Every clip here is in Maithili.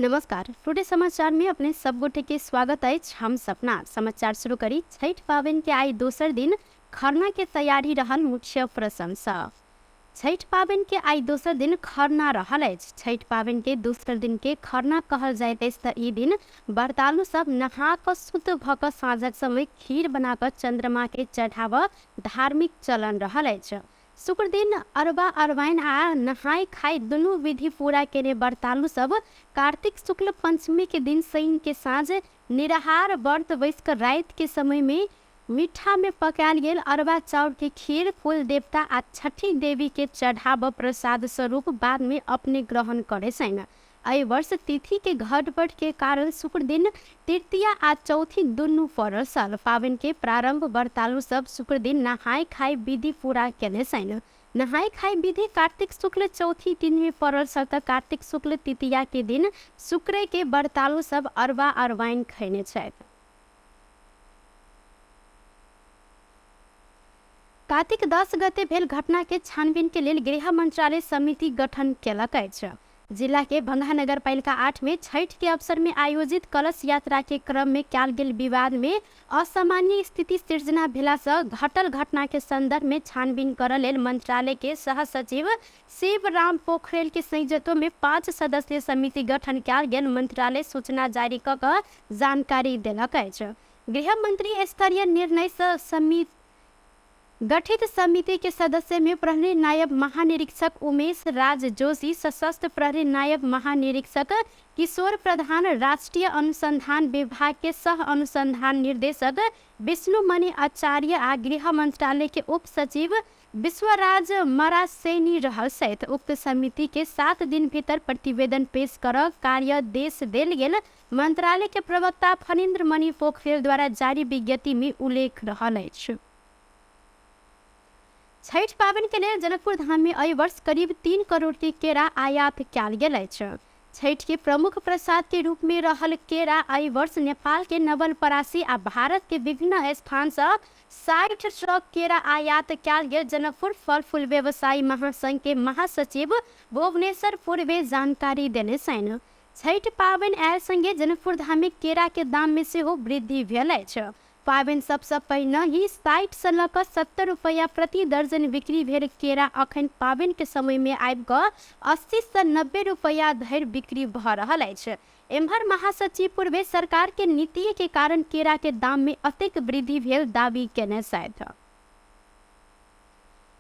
नमस्कार, टुडे समाचार में अपने सब गोटे के स्वागत अछि। हम सपना समाचार शुरू करी। छठि पाबनि के आइ दोसर दिन खरना के तैयारी रहल मुख्य प्रशंसा। छठि पाबनि के आइ दोसर दिन खरना रहल अछि। छठि पाबनि के दोसर दिन के खरना कहल जाइत अछि तऽ ई दिन व्रतालु सब नहा कऽ शुद्ध भऽ कऽ साँझक समय खीर बना कऽ चंद्रमा के चढ़ाबऽ धार्मिक चलन रहल अछि। शुक्रदिन अरबा अरबाइन आ नहाय खाय दुनू विधि पूरा केने व्रतालु सब कार्तिक शुक्ल पंचमी के दिन शनि के साँझ निराहार व्रत बैस कऽ राति के समय में मीठा में पकायल गेल अरबा चाउर के खीर कुल देवता आ छठी देवी के चढ़ाबऽ प्रसाद स्वरूप बाद में अपने ग्रहण करे छनि। एहि वर्ष तिथि के घटबढ़ के कारण शुक्र दिन तृतीया आ चौथी दुनू पड़ल छल। पाबनि के प्रारंभ व्रतालु सब शुक्र दिन नहाय खाय विधि पूरा केने छनि। नहाय खाय विधि कार्तिक शुक्ल चौथी दिन में पड़ल छल तऽ कार्तिक शुक्ल तृतीया के दिन शुक्रे के व्रतालु सब अरबा अरबाइन खयने छथि। कार्तिक 10 गते भेल घटना के छानबीन के लेल गृह मंत्रालय समिति गठन केलक अछि। जिला के भंगहा नगरपालिका 8 में छठ के अवसर में आयोजित कलश यात्रा के क्रम में कयल गेल विवाद में असामान्य स्थिति सृजना भेला से घटल घटना के संदर्भ में छानबीन करऽ लेल मंत्रालय के सह सचिव शिवराम पोखरेल के संयोजकत्व में 5 सदस्यीय समिति गठन कयल गेल मंत्रालय सूचना जारी कऽ कऽ जानकारी देलक अछि। गृह मंत्री स्तरीय निर्णय से समिति गठित समिति के सदस्य में प्रहरी नायब महानिरीक्षक उमेश राज जोशी, सशस्त्र प्रहरी नायब महानिरीक्षक किशोर प्रधान, राष्ट्रीय अनुसंधान विभाग के सह अनुसंधान निर्देशक विष्णुमणि आचार्य आ गृह मंत्रालय के उप सचिव विश्वराज मरासैनी रहल छथि। उक्त समिति के 7 दिन भीतर प्रतिवेदन पेश कर कार्यादेश देल गेल मंत्रालय के प्रवक्ता फणीन्द्र मणि पोखरेल द्वारा जारी विज्ञप्ति में उल्लेख रहल अछि। छठि पाबनि के लेल जनकपुर धाम में एहि वर्ष करीब 3 करोड़ के केरा आयात कयल गेल अछि। छठि के प्रमुख प्रसाद के रूप में रहल केरा एहि वर्ष नेपाल के नवलपरासी आ भारत के विभिन्न स्थान से 60 ट्रक केरा आयात कयल गेल जनकपुर फल फूल व्यवसायी महासंघ के महासचिव भुवनेश्वर पूर्वे जानकारी देने छनि। छठि पाबनि आयल संगे जनकपुर धाम में केरा के दाम में सेहो वृद्धि भेल अछि। पाबनि सबसँ पहिने ही 60 से लऽ कऽ 70 रुपैआ प्रति दर्जन बिक्री भेल केरा अखन पाबनि के समय में आबि कऽ 80 से 90 रुपैआ धरि बिक्री भऽ रहल अछि। एम्हर महासचिव पूर्वे सरकार के नीति के कारण केरा के दाम में अतेक वृद्धि भेल दावी केने छथि।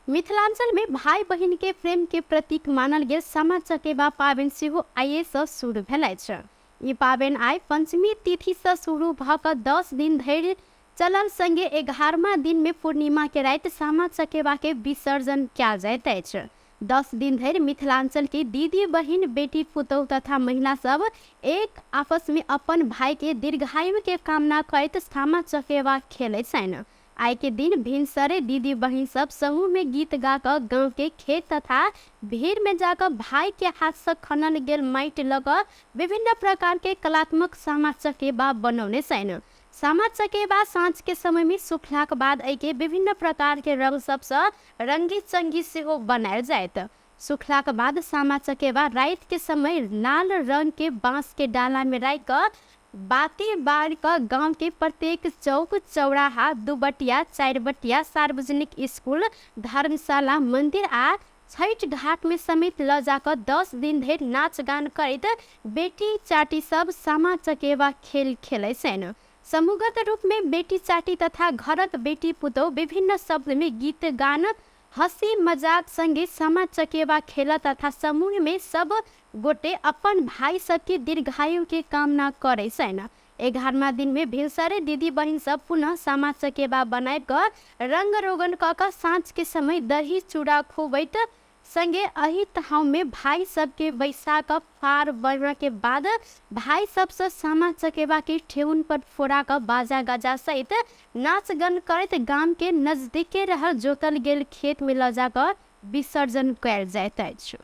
मिथिलांचल में भाई बहिन के प्रेम के प्रतीक मानल गेल सामा चकेबा पाबनि सेहो आइए से शुरू भेल अछि। ई पाबनि आइ पंचमी तिथि से शुरू भऽ कऽ 10 दिन धरि चलल संगे 11वां दिन में पूर्णिमा के राति सामा चकेबा के विसर्जन कयल जाइत अछि। 10 दिन धरि मिथिलांचल के दीदी बहिन बेटी पुतोहु तथा महिला सब एक आपस में अपन भाई के दीर्घायु के कामना करैत सामा चकेबा खेलैत छनि। आइ के दिन भिनसरे दीदी बहिन सब समूह में गीत गा कऽ गाँव के खेत तथा भीड़ में जाकऽ भाई के हाथ से खनल गेल माटि लऽ कऽ विभिन्न प्रकार के कलात्मक सामा चकेबा बनौने छनि। सामा चकेबा साँझ के समय में सुखलाक बाद एहि के विभिन्न प्रकार के रंग सबसँ रंगी चंगी सेहो बनायल जायत। सुखलाक बाद सामा चकेबा राति के समय लाल रंग के बाँस के डाला में राखि कऽ बाती बारि कऽ गाँव के प्रत्येक चौक चौराहा, दुबटिया, चारिबटिया, सार्वजनिक स्कूल, धर्मशाला, मंदिर आ छठि घाट में समेत लऽ जा कऽ 10 दिन धरि नाच गान करैत बेटी चाटी सब सामा चकेबा खेल खेलै छनि। समूहगत रूप में बेटी चाटी तथा घरक बेटी पुतोहु विभिन्न शब्द में गीत गान हँसी मजाक संगे सामा चकेबा खेल तथा समूह में सब गोटे अपन भाई सबके दीर्घायु के कामना करै छनि। 11वां दिन में भिनसरे दीदी बहिन सब पुनः सामा चकेबा बनाबि कऽ रंग रोगन कऽ कऽ साँझ के समय दही चूड़ा खुबैत संगे एहि ठाउँ में भाई सबके बैसा कऽ फार बढ़ला के बाद भाई सबसँ सामा चकेबा के ठेहुन पर फोड़ा कऽ बाजा गाजा सहित नाच गान करैत गाम के नजदीके रहल जोतल गेल खेत में लऽ जा कऽ विसर्जन कयल जाइत अछि।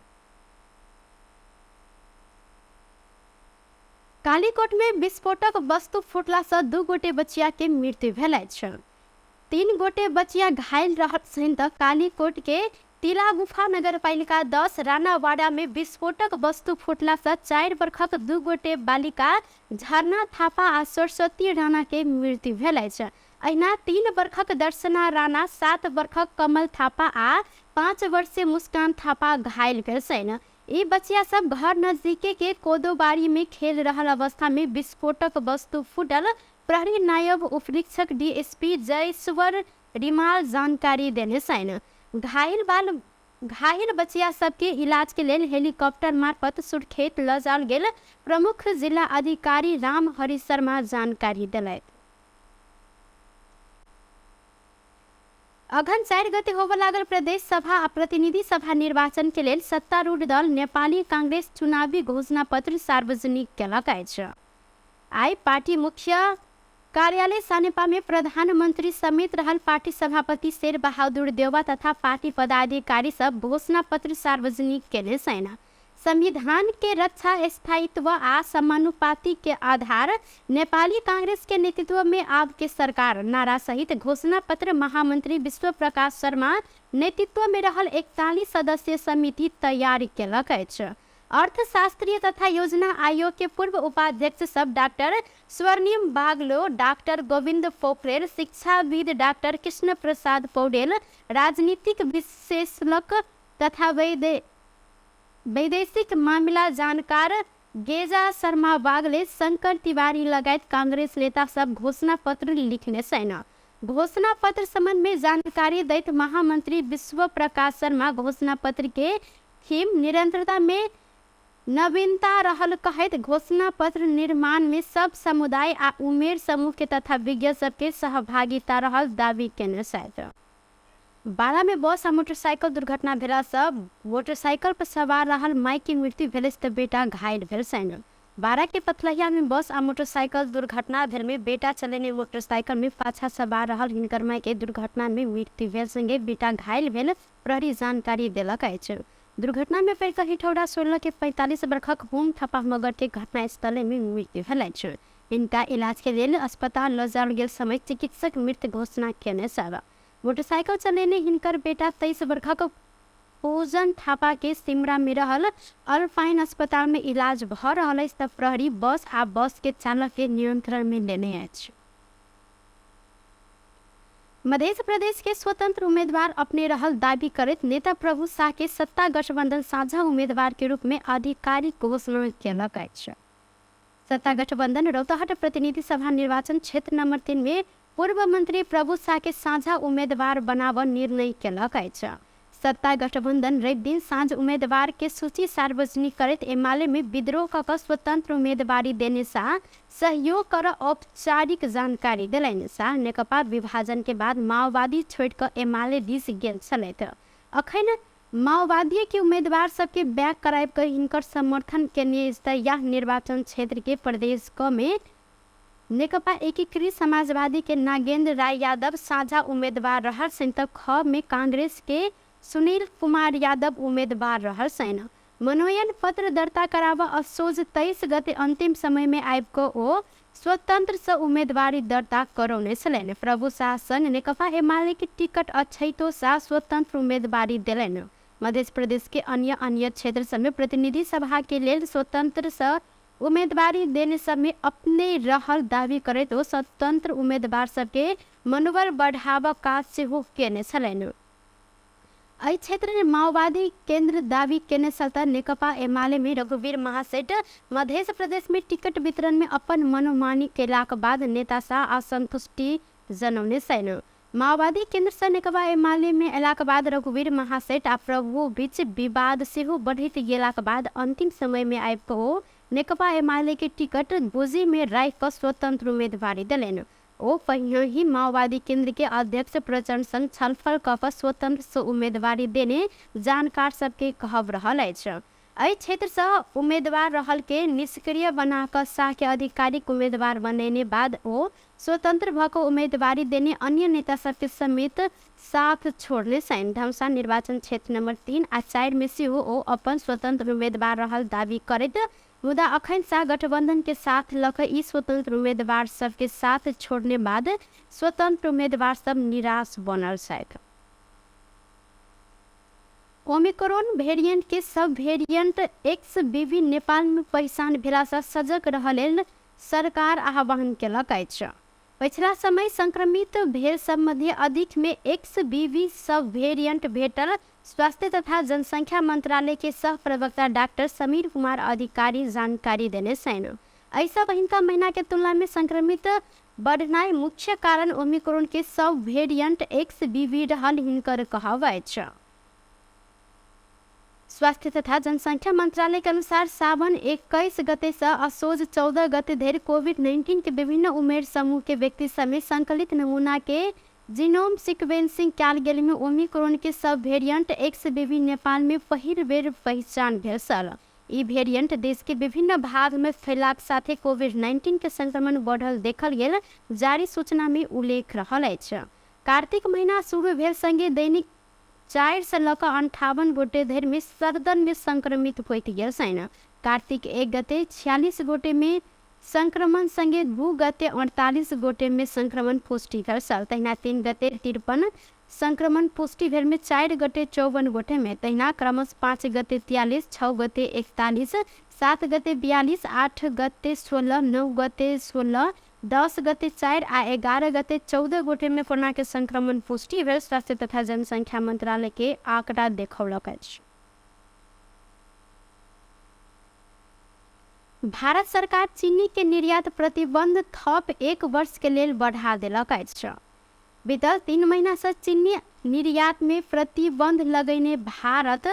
कालीकोट में विस्फोटक वस्तु फूटला सँ 2 गोटे बचिया के मृत्यु भेल अछि। 3 गोटे बचिया घायल रहल छनि तऽ कालीकोट के तिलागुफा नगरपालिका 10 रानावाड़ा में विस्फोटक वस्तु फूटला से 4 बरखक 2 गोटे बालिका झरना थापा आ सरस्वती राणा के मृत्यु भेल अछि। अहिना 3 बरखक दर्शना राणा, 7 बरखक कमल थापा आ 5 वर्षीय मुस्कान थापा घायल भेल छनि। ई बचिया सब घर नजदीके के कोदोबारी में खेल रहल अवस्था में विस्फोटक वस्तु फूटल प्रहरी नायब उपरीक्षक डीएसपी जयेश्वर रिमाल जानकारी देने छनि। घायल बचिया सबके इलाज के लेल हेलीकॉप्टर मार्फत सुर्खेत ल जाओल गेल प्रमुख जिला अधिकारी राम हरि शर्मा जानकारी देलथि। अघन 4 गते होबय लागल प्रदेश सभा आ प्रतिनिधि सभा निर्वाचन के लेल सत्तारूढ़ दल नेपाली कांग्रेस चुनावी घोषणा पत्र सार्वजनिक केलक अछि। आइ पार्टी मुख्य कार्यालय सानेपा में प्रधानमंत्री समेत रहल पार्टी सभापति शेर बहादुर देउवा तथा पार्टी पदाधिकारी सब घोषणा पत्र सार्वजनिक केने छनि। संविधान के रक्षा, स्थायित्व आ समानुपाति के आधार नेपाली कांग्रेस के नेतृत्व में आब के सरकार नारा सहित घोषणा पत्र महामंत्री विश्व प्रकाश शर्मा नेतृत्व में रहल 41 सदस्यीय समिति तैयार केलक अछि। अर्थशास्त्रीय तथा योजना आयोग के पूर्व उपाध्यक्ष सब डाक्टर स्वर्णिम बागलो, डाक्टर गोविंद पोखरेल, शिक्षाविद डाक्टर कृष्ण प्रसाद पौडेल, राजनीतिक विश्लेषक तथा वैदेशिक मामिला जानकार गेजा शर्मा वागले, शंकर तिवारी लगायत कांग्रेस नेता सब घोषणा पत्र लिखने छनि। घोषणा पत्र संबंध में जानकारी दैत महामंत्री विश्व प्रकाश शर्मा घोषणा पत्र के थीम निरंतरता में नवीनता रहल कहैत घोषणा पत्र निर्माण में सब समुदाय आ उमेर समूह के तथा विज्ञ सबके सहभागिता रहल दावी केने छथि। बारा में बस आ मोटरसाइकिल दुर्घटना भेला सँ मोटरसाइकिल पर सवार रहल माय के मृत्यु भेल त बेटा घायल भेल छनि। बारा के पथलहिया में बस आ मोटरसाइकिल दुर्घटना भेल में बेटा चलेने मोटरसाइकिल में पाछा सवार रहल हिनकर माय के दुर्घटना में मृत्यु भेल संगे बेटा घायल भेल प्रहरी जानकारी देलक अछि। दुर्घटना में पड़ि कऽ हिठौरा 16 के 45 बरखक होम थापा मगर के घटनास्थल में मृत्यु भेल अछि। हिनका इलाज के लेल अस्पताल लऽ जाओल गेल समय चिकित्सक मृत घोषणा केने छल। मोटरसाइकिल चलेने हिनकर बेटा 23 बरखक पूजन थापा के सिमरा में रहल अल्पाइन अस्पताल में इलाज भऽ रहल अछि त प्रहरी बस आ बस के चालक के नियंत्रण में लेने अछि। मध्य प्रदेश के स्वतंत्र उम्मीदवार अपने रहल दावी करैत नेता प्रभु शाह के सत्ता गठबंधन साझा उम्मीदवार के रूप में आधिकारिक घोषणा केलक अछि। सत्ता गठबंधन रौतहट प्रतिनिधि सभा निर्वाचन क्षेत्र नंबर 3 में पूर्व मंत्री प्रभु शाह के साझा उम्मीदवार बनाव निर्णय केलक अछि। सत्ता गठबंधन रवि दिन साँझ उम्मीदवार के सूची सार्वजनिक करैत एमाले में विद्रोह कऽ कऽ स्वतंत्र उम्मीदवारी देने शाह सहयोग कर औपचारिक जानकारी देलनि। शाह नेकपा विभाजन के बाद माओवादी छोड़ि कऽ एमाले दिस गेल छलथि। अखन माओवादी के उम्मीदवार सबके बैक कराबि कऽ हिनकर समर्थन केने अछि त यह निर्वाचन क्षेत्र के प्रदेश क में नेकपा एकीकृत समाजवादी के नागेंद्र राय यादव साझा उम्मीदवार रहल छनि त ख में कांग्रेस के सुनील कुमार यादव उम्मीदवार रहल छनि। मनोनयन पत्र दर्ता कराबऽ असोज 23 गते अंतिम समय में आबि कऽ ओ स्वतंत्र से उम्मीदवारी दर्ता करौने छलनि। प्रभु शाह संग नेकपा एमाले के टिकट अछैतो शाह स्वतंत्र उम्मीदवारी देलनि। मध्य प्रदेश के अन्य अन्य क्षेत्र सब में प्रतिनिधि सभा के लेल स्वतंत्र से उम्मीदवारी देने सब में अपने रहल दावी करैत ओ स्वतंत्र उम्मीदवार सबके मनोबल बढ़ाबऽ काज सेहो केने छलनि। एहि क्षेत्र में माओवादी केंद्र दावी केने छल त नेकपा एमाले में रघुवीर महासेठ मध्य प्रदेश में टिकट वितरण में अपन मनोमानी केलाक बाद नेता शाह असंतुष्टि जनौने छनि। माओवादी केंद्र से नेकपा एमाले में अयलाक बाद रघुवीर महासेठ आ प्रभु बीच विवाद सेहो बढ़ैत गेलाक बाद अंतिम समय में आबि कऽ ओ नेकपा एमाले के टिकट गोजी में राखि कऽ स्वतंत्र उम्मीदवारी देलनि। ओ पहिनहि माओवादी केंद्र के अध्यक्ष प्रचंड संग छलफल कऽ कऽ स्वतंत्र से उम्मीदवारी देने जानकार सबके कहब रहल अछि। एहि क्षेत्र से उम्मीदवार रहल के निष्क्रिय बना कऽ शाह के आधिकारिक उम्मीदवार बनेने बाद ओ स्वतंत्र भऽ कऽ उम्मीदवारी देने अन्य नेता सबके समेत साथ छोड़ने छनि। धमसा निर्वाचन क्षेत्र नंबर 3 आ 4 में सेहो ओ अपन स्वतंत्र उम्मीदवार रहल दावी करैत मुदा अखन शाह गठबंधन के साथ लऽ कऽ ई स्वतंत्र उम्मीदवार सबके साथ छोड़ने बाद स्वतंत्र उम्मीदवार सब निराश बनल छथि। ओमिक्रोन भेरिएंट के सब भेरिएंट एक्स बीवी नेपाल में पहिचान भेलासँ सजग रहऽ लेल सरकार आह्वान केलक अछि। पछिला समय संक्रमित भेल सब मध्ये अधिक में एक्स बीवी सब भेरिएंट भेटल स्वास्थ्य तथा जनसंख्या मंत्रालय के सह प्रवक्ता डाक्टर समीर कुमार अधिकारी जानकारी देने छनि। एहिसँ पहिनका महीना के तुलना में संक्रमित बढ़नाइ मुख्य कारण ओमिक्रोन के सब भेरिएंट एक्स बीवी रहल हिनकर कहब अछि। स्वास्थ्य तथा जनसंख्या मंत्रालय के अनुसार सावन 21 गते से असोज 14 गते धरि कोविड-19 के विभिन्न उमेर समूह के व्यक्ति समेत संकलित नमूना के जीनोम सीक्वेंसिंग कयल गेल में ओमिक्रोन के सब वेरिएंट एक्स बीवी नेपाल में पहिल बेर पहिचान भेल छल। ई वेरिएंट देश के विभिन्न भाग में फैलाक साथे कोविड-19 के संक्रमण बढ़ल देखल गेल जारी सूचना में उल्लेख रहल अछि। कार्तिक महीना शुरू भेल संगे दैनिक 4 सँ लऽ कऽ 58 गोटे धरिमे सरदनमे संक्रमित होइत गेल छनि। कार्तिक 1 गते 46 गोटेमे संक्रमण संगे 2 गते 48 गोटेमे संक्रमण पुष्टि भेल छल। तहिना 3 गते 53 संक्रमण पुष्टि भेलमे 4 गते 54 गोटेमे, तहिना क्रमश 5 गते 43, 6 गते 41, 7 गते 42, 8 गते 16, 9 गते 16, 10 गते 4 आ 11 गते 14 गोटे में कोरोना के संक्रमण पुष्टि भेल स्वास्थ्य तथा जनसंख्या मंत्रालय के आंकड़ा देखौलक अछि। भारत सरकार चीनी के निर्यात प्रतिबंध थप 1 वर्ष के लेल बढ़ा देलक अछि। बीतल 3 महीना से चीनी निर्यात में प्रतिबंध लगैने भारत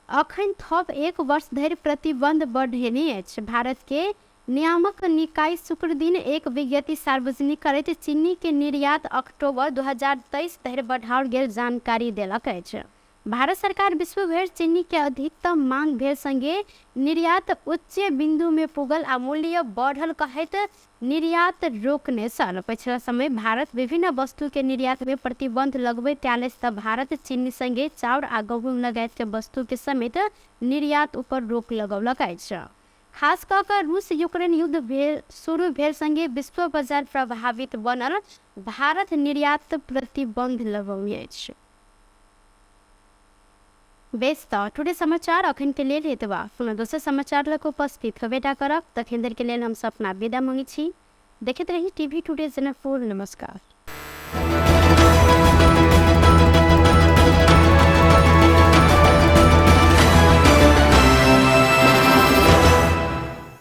अखन थप 1 वर्ष धरि प्रतिबंध बढ़ेने अछि। भारत के नियामक निकाय शुक्र दिन एक विज्ञप्ति सार्वजनिक करैत चीनी के निर्यात अक्टूबर 2023 धरि बढ़ाओल गेल जानकारी देलक अछि। भारत सरकार विश्वभरि चीनी के अधिकतम मांग भेल संगे निर्यात उच्च बिंदु में पुगल आ मूल्य बढ़ल कहैत निर्यात रोकने छल। पछिला समय भारत विभिन्न वस्तु के निर्यात में प्रतिबंध लगबैत आयल अछि तऽ भारत चीनी संगे चाउर आ गहूँम लगायत के वस्तु के समेत निर्यात ऊपर रोक लगौलक अछि। खास कऽ कऽ रूस यूक्रेन युद्ध भेल शुरू भेल संगे विश्व बाजार प्रभावित बनल भारत निर्यात प्रतिबंध लगौने अछि। बेस तऽ टुडे समाचार अखन के लेल एतबा। पुनः दोसर समाचार लऽ कऽ उपस्थित होबेटा करब। तखन धरि के लेल हम सब अपना विदा मांगै छी। देखैत रही टीवी टुडे जनकपुर। नमस्कार।